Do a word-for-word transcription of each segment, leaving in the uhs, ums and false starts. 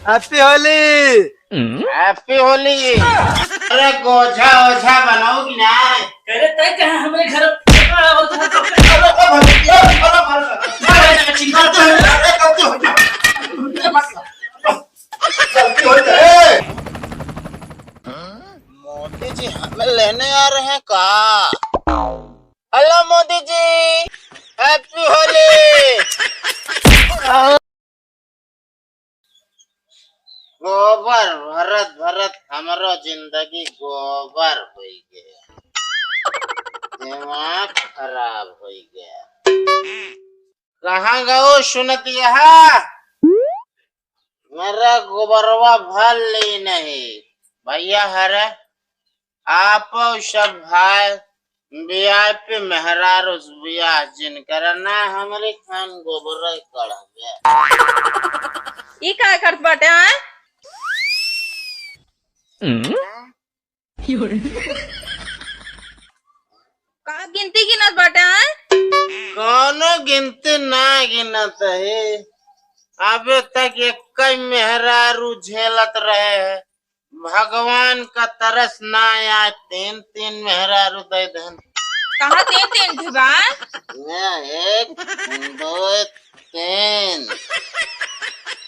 Happy Holi। Happy Holi। अरे गोझा ओझा बनाओ कि ना? अरे तय कहाँ हमरे घर। गलती हो जाए। मोदी जी हमें लेने आ रहे हैं का? हेलो मोदी जी, Happy Holi। गोबर भरत भरत हमरो जिंदगी गोबर होई गया, दिमाग खराब होई गया। कहाँ गओ सुनत यहाँ? मेरा गोबरवा भर ली नहीं भैया। हरे आप सब भाई VIP मेहरारू बियाह जिन करना, हमरे खान गोबर कढ़ गया। ई का करत बाटे, हैं? का गिनती गिनत बाटे, हैं? कौनो गिनती ना गिनत है। अबे तक एक मेहरारू झेलत रहे हैं। भगवान का तरस ना आए, तीन तीन मेहरारू दे देन। कहाँ तीन तीन ठे बा? ना, एक, दो, तीन।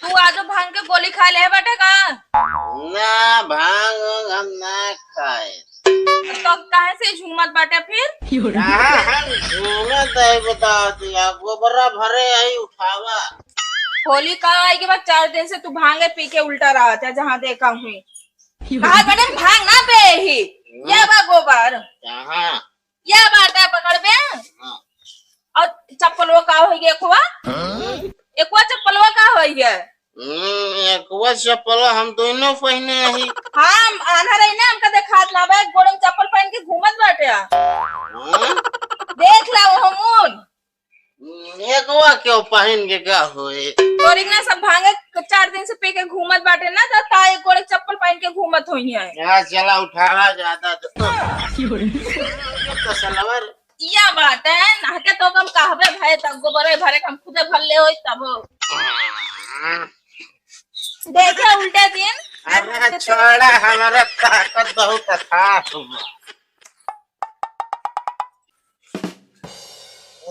तू आजो भांग के गोली खा ले बाटे का? ना, भांग वांग हम ना खाए। तो काहे से झूमत बाटे फिर? कहाँ हम झूमत है, बताओ दिया, गोबरा भरे आई उठावा। होली का आई के बाद चार दिन से तू भांगे पी के उल्टा रहत है, जहाँ देखा हुई। कहा मैडम भांग ना पे ही, या बा गोबर। कहाँ? या बाटा पकड़ बे। हाँ। और चप्पलवा का होई गया, एकुआ? हाँ? एकुआ चप्पलवा का होई गया? हम्म, एकुआ चप्पलवा हम दोनों पहिने ही। हाँ, हम आन्हर है ना, हमका देखात ना बा, गोड़ में चप्पल पहन के घूमत बाटे। हाँ? देख ला वो हमून। हम्म, एकुआ क्यों पहन के का होए? तोरी ना सब भांगे चार दिन से पी के घूमत बाटे ना, तो ता एक गोड़ चप्पल पहन के घूमत होई है। यहाँ चला उठावा ज्यादा तो। तसलवर। या बात है, ना के तो कम कहबे भाई, तब गोबरे भरे के हम खुदे भर ले होई तब। देखे उल्टे दिन। अरे छोड़ा, हमारा ताकत बहुत अथाह बा।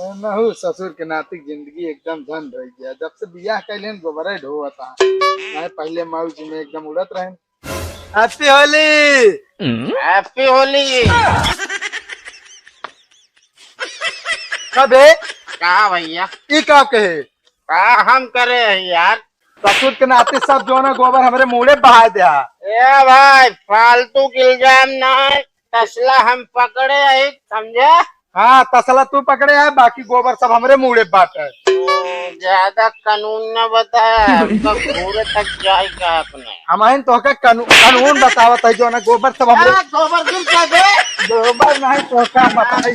एनहू ससुर के नाती जिंदगी एकदम झंड होइ गया। जब से बियाह कैलेन गोबरे ढोवता। मैं पहले मौज में एकदम उड़त रहेन। Happy Holi। Happy Holi। कबे? का भैया? ई का कहे? का हम करे है यार? ससुर के नाती सब जोना गोबर हमरे मूड़े बहाय द्या। ए भाई, फालतू के इल्जाम ना है। तसला हम पकड़े है, समझे? हाँ, तसला तू पकड़े है, बाकी गोबर सब हमरे मूड़े बाटे। ओ, ज्यादा कानून ना बताया, हमका घूरे तक जाए का अपने। हम आइन तो का कानू-, कानून बतावत है, जोना गोबर सब हमरे। हाँ, गोबर गिर का दे। गोबर नहीं तो का बताई। ए,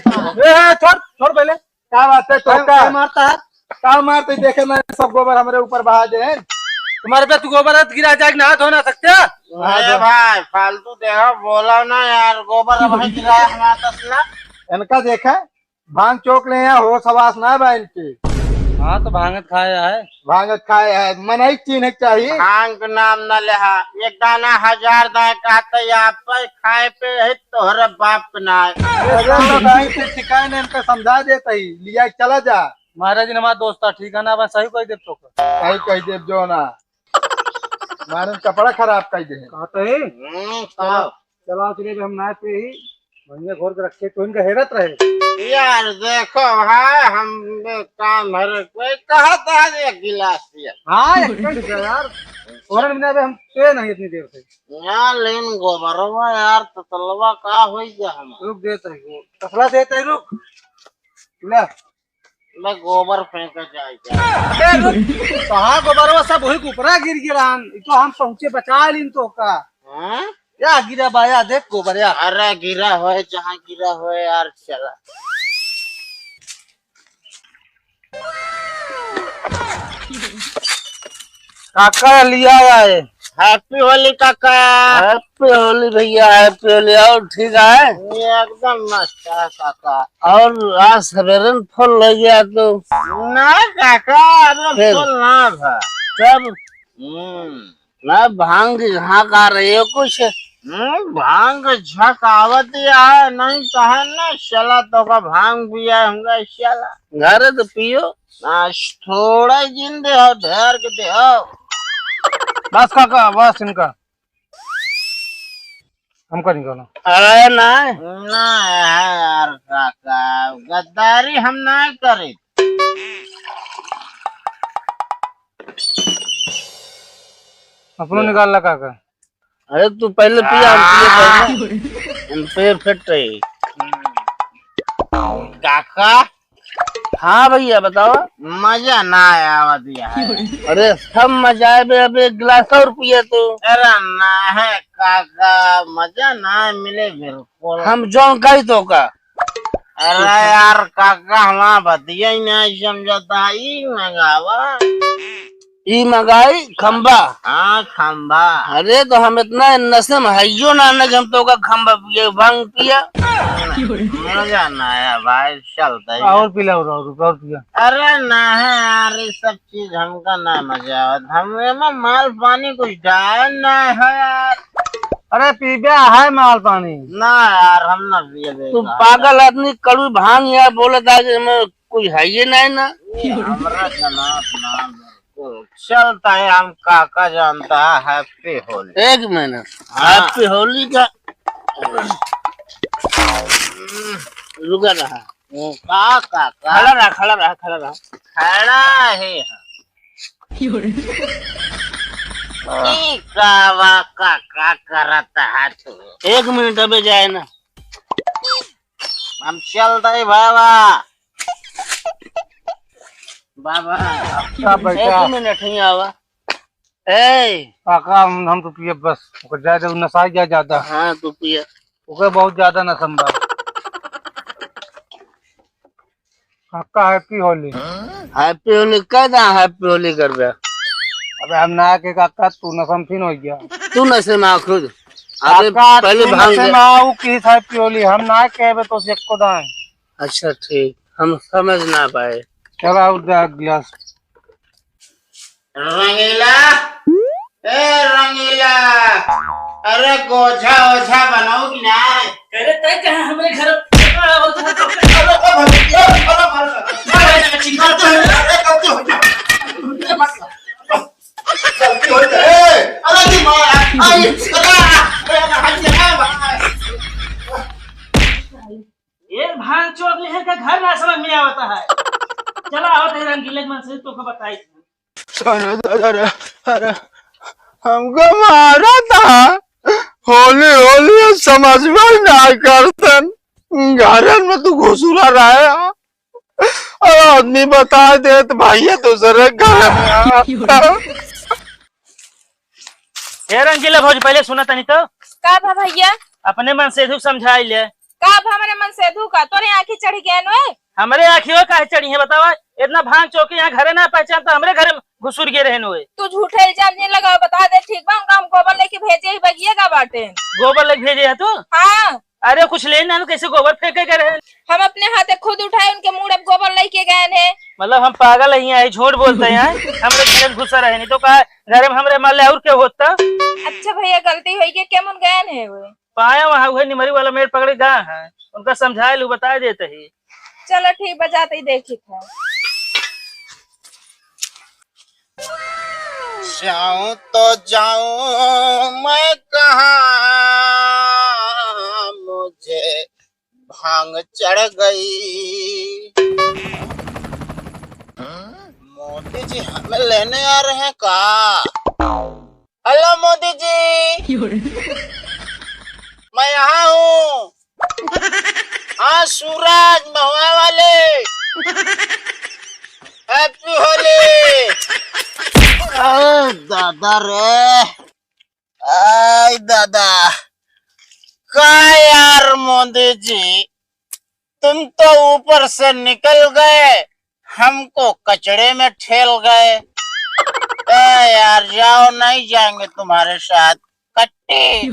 छोड़, छोड़ पहले। का बात है, तो का? का मारता है? का मारते, देखे ना, सब गोबर हमरे ऊपर बहा दे हैं। तुम्हारे पे तू गोबर हाथ गिरा जाए, नहा धो ना सकते? अरे भाई, फालतू देहो, बोला ना यार, गोबर अब है गिरा हमारा तसला। इनका देखा, भांग चोक ले यहाँ, होश हवास ना बा इनके। हाँ, तो भांगत खाए है। भांगत खाए है, मनई चीन्हे के चाहिए। भांग के नाम न लेहा, एक दाना हजार दाए कहते, आप पे खाए पे है, तोहरे बाप के ना है। अरे तो भाई से शिकायत है, इनका समझा देता ही, लिया चला जा। महाराज जी हमारा दोस्त था, ठीक है ना, बस सही कह देब तो। सही कह देब जो ना। मारे कपड़ा खराब कर दे। कहते ही? हम्म, चला, चला, चले, हम ना पे ही, भैया घोर के रखे, तो इनका हेरत रहे। यार, देखो, हाँ, हम काम भर, कोई कहा था एक गिलास पिया। हाँ, एक मिनट यार, औरन बिना भी हम पे नहीं इतनी देर से। यार, लेकिन गोबरवा यार, तसलवा का होई गया हमार? रुक देते हैं, तसला देते हैं, रुक। ले। मैं गोबर फेंके जाए क्या? अबे रुक, कहाँ गोबरवा सब वही के ऊपरा गिर गया रहन। ई तो हम पहुँचे बचा लीन तो का। हाँ? या गिरा बा, या देख गोबर या। अरे गिरा होए, जहाँ गिरा होए यार, चला। काका लिया आए। Happy Holi काका। Happy Holi भैया, Happy Holi। और ठीक है? ये एकदम मस्त है काका। और आज सवेरे में फोन लग गया तो? ना काका, अरे फिर? फोन ना था। तब? हम्म। ना, भांग की झांक आ रही है कुछ। हम्म, भांग की झांक आवत ही है, नहीं तो है ना, साला तो का भांग पिया हमका साला। घर तो पियो। ना, थोड़ा जिन दे हो, ढेर के दे हो। बस काका, बस इनका। हमका निकालो। अरे ना। ना यार काका, गद्दारी हम ना करे। अपनो ले। निकाल ला काका। अरे तू पहले पिया, हम पिए पहले। हम पे फिट रही। काका। हाँ भैया बताओ। मजा ना आवत है। अरे सब मजा है बे, अब एक गिलास और पिए तू। अरे ना है काका, मजा ना मिले बिल्कुल। हम जौन कही तो का। अरे यार काका, हमार बतिया ही नहीं समझता, ई मंगावा। ई मंगाई खंबा। हाँ, खंबा। अरे तो हम इतना नशे में हइयो ना, ना कि हम तो का खंबा पिए, भांग पिए। मजा ना आया भाई, चलता ही। और पी ला, और, और, और पिया। अरे ना है यार, ये सब चीज हमका ना मजा आवत। हम एमा माल पानी कुछ डाल ना है यार। अरे पीबे है माल पानी। ना यार, हम ना पिए। तू पागल आदमी, कड़वी भांग यार बोलत आ कि हमें कुछ है ये नहीं ना। ये हमरा जनाब ना बिल्कुल। चलता है, हम काका जानता है, Happy Holi। एक मिनट, हाँ। Happy Holi का रुका रहा। का काका? खड़ा रहा, खड़ा रहा, खड़ा रहा। खड़ा है हम। ई का वा काका करत है तू? एक मिनट अबे जाए ना। हम चलते बाबा। बाबा। का बेटा? एक मिनट ही आवा। ए। काका, हम, हम तो पिए बस। ओकर ज्यादा नशा गया ज्यादा। हाँ, तू पिए। ओकर बहुत ज्यादा नशा बा। काका, Happy Holi। Happy Holi कह दा, Happy Holi कर दे। अबे हम ना के काका, तू नशा में फिन हो गया। तू नशे में आ खुद। अबे काका, पहले तू भांग नशे दे। में आओ कि Happy Holi, हम ना कहबे तो से एको दाएं। अच्छा ठीक, हम समझ ना पाए। चला और दे गिलास। रंगीला, ए रंगीला, अरे गोझा ओझा बनाओ कि ना? अरे तय कहा हमरे घर। अरे, अरे, अरे, अरे, अरे, गलती हो गई। ए, अरे, अरे, अरे, अरे, अरे, ये भांग चोर लेहर का घर ना समझ में आवता है। चला आवत है रंगीले के मन से तोका बताई। अरे दादा रे, अरे हमका मारा था। होली होली समझ में ना करतन। घरन में तू घुसुरा रहे। अरे आदमी बता देत भैया दूसरे घर में। हे रंगीला भौजी, पहले सुना तनी तो। का भा भैया? अपने मन सेधू समझाई ले। का भा हमरे मन सेधू का? तोरे आँखी चढ़ी गए नोए? हमरे आँखी हो काहे चढ़ी है बतावा? इतना भांग चोके यहाँ घरे ना पहचान तो हमरे घरे में घुसुर गए रहे नोए। तू झूठे इल्जाम नहीं लगाओ, बता दे ठीक बा, उनका हम गोबर लेके भेजे ही बगिया का बाटे। गोबर लेके भेजे है तू? हाँ। अरे कुछ ले ना, कैसे गोबर फेंके गए रहे? हम अपने हाथे खुद उठाए, उनके मूड़ अब गोबर लेके गए हैं। मतलब हम पागल ही हैं, झूठ बोलते हैं, हमरे घर में घुसा रहे नहीं तो का घर में हमरे माले और क्या होता? अच्छा भैया, गलती होई के केमन गए हैं वो? पाया वहाँ उहे निमरी वाला मेड़ पकड़े गा है, उनका समझाए लू, बता देते ही। चलो ठीक बा, जाते ही देखी था। जाऊं तो जाऊं मैं कहाँ, मुझे भांग चढ़ गई। मोदी जी हमें लेने आ रहे हैं का? हेलो मोदी जी, मैं यहाँ हूँ। हाँ सूरज महुआ वाले, Happy Holi। अरे दादा रे, आई दादा, का यार मोदी जी, तुम तो ऊपर से निकल गए, हमको कचड़े में ठेल गए। ए यार, जाओ, नहीं जाएंगे तुम्हारे साथ। कट्टी।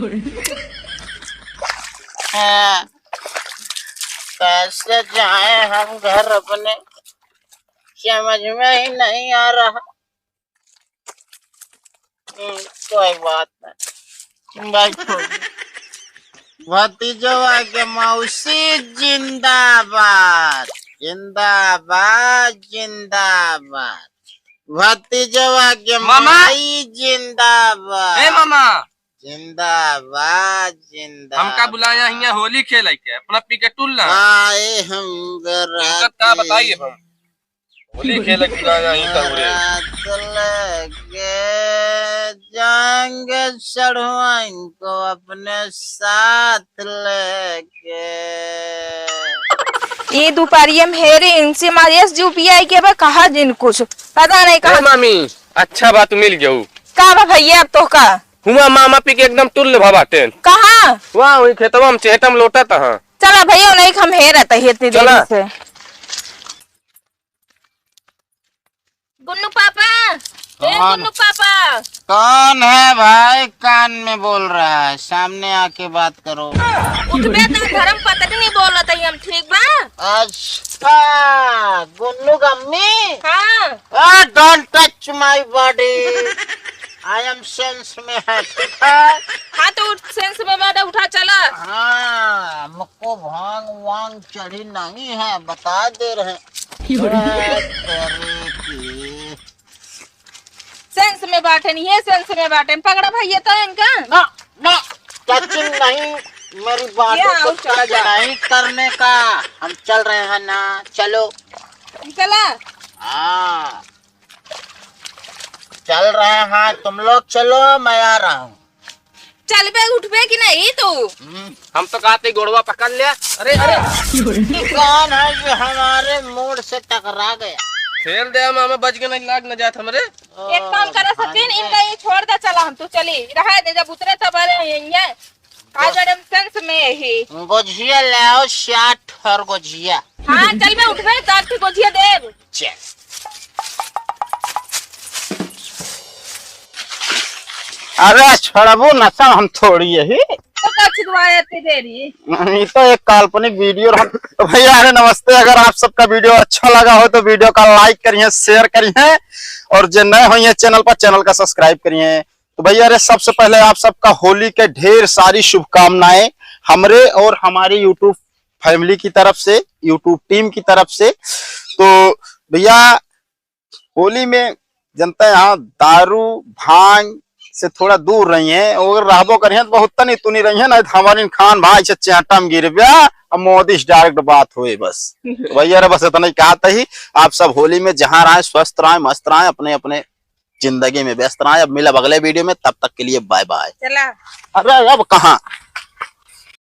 हाँ, कैसे जाए हम घर अपने, समझ में ही नहीं आ रहा। हम्म, कोई बात नहीं। बैठो। भतीजवा के मौसी जिंदाबाद, जिंदाबाद, जिंदाबाद। भतीजवा के मामा। माई जिंदाबाद। ए मामा। जिंदाबाद, जिंदाबाद। हमका बुलाया हियाँ होली खेले के, अपना पी के टुल्ला। आए हम घर हमका का बताइए हम? होली खेले के बुलाया ही तहुरे। रात लगे जाएंगे चढ़वाइन को अपने साथ लेके। ई दुपहरिया में हेरे इनसे मारियस जो पिया के बा, कहा जिन कुछ पता नहीं ए कहा। मामी, अच्छा बात मिल गयो। का बा भैया अब तो का? हुआ मामा पी के एकदम टुल्ल भा बाटेन। कहाँ? वहाँ वही खेतवा में चेहटा में लोटत हाँ। चला भैया, नहीं हम हेरत है इतनी देर चला। से। गुन्नू पापा, ए कौन? गुन्नू पापा। कौन है भाई कान में बोल रहा है? सामने आके बात करो। उठबे तो धर्म पत्नी बोलत है हम, ठीक बा? अच्छा, गुन्नू गम्मी? हाँ। Ah, don't touch my body. I am sense में है, ठीक है? हाँ, तो उठ, sense में बाटे, उठा, चला। हाँ, हमको भांग वांग चढ़ी नहीं है, बता दे रहे हैं। अरे, तेरी की। Sense में बाटे नहीं, ये sense में बाटे। पकड़ा भैया तो इनका। ना, ना, touching नहीं, मेरी बातों ये को आओ, चला touch जा। नहीं करने का। हम चल रहे हैं ना, चलो। चला। हाँ। चल रहे हैं, तुम लोग चलो, मैं आ रहा हूँ। चलबे उठबे कि नहीं तू? हम्म। हम तो कहते गोड़वा पकड़ ले। अरे, अरे। कौन है जो हमारे मूड से टकरा गया? फेर दे मामा, बच के नहीं लाग न जात हमरे। एक काम करा सचिन, हाँ, इनका ये छोड़ दे, चला हम तो चली। रहा दे, जब उतरे तब अरे यही है। आज एडम सेंस में ही। गोझिया ले आओ, साठ और गोझिया। हाँ, चलबे उठबे, साठ की गोझिया देब। चल। अरे छोड़बो नशा हम थोड़ी यही। तो का छिदवाए ते देरी। नहीं तो एक काल्पनिक वीडियो रहा। तो भैया अरे नमस्ते, अगर आप सबका वीडियो अच्छा लगा हो तो वीडियो का like करिए, share करिए और जे नए हो ये चैनल पर, चैनल का subscribe करिए। तो भैया अरे सबसे पहले आप सबका होली के ढेर सारी शुभकामनाएं हमरे और हमारी YouTube family की तरफ से, YouTube team की तरफ से। तो भैया होली में जनता यहाँ दारू भांग से थोड़ा दूर रही है, अगर रहबो करिए तो बहुत तनी तुनी रही है, नहीं तो हमारे खान भाई से चेहटा में गिर गया। अब मोदी से direct बात हुई बस। तो भैया अरे बस इतना ही कहता ही, आप सब होली में जहाँ रहें स्वस्थ रहें, मस्त रहें, अपने अपने जिंदगी में व्यस्त रहें। अब मिलब अगले वीडियो में, तब तक के लिए bye bye। चला। अरे अब कहाँ?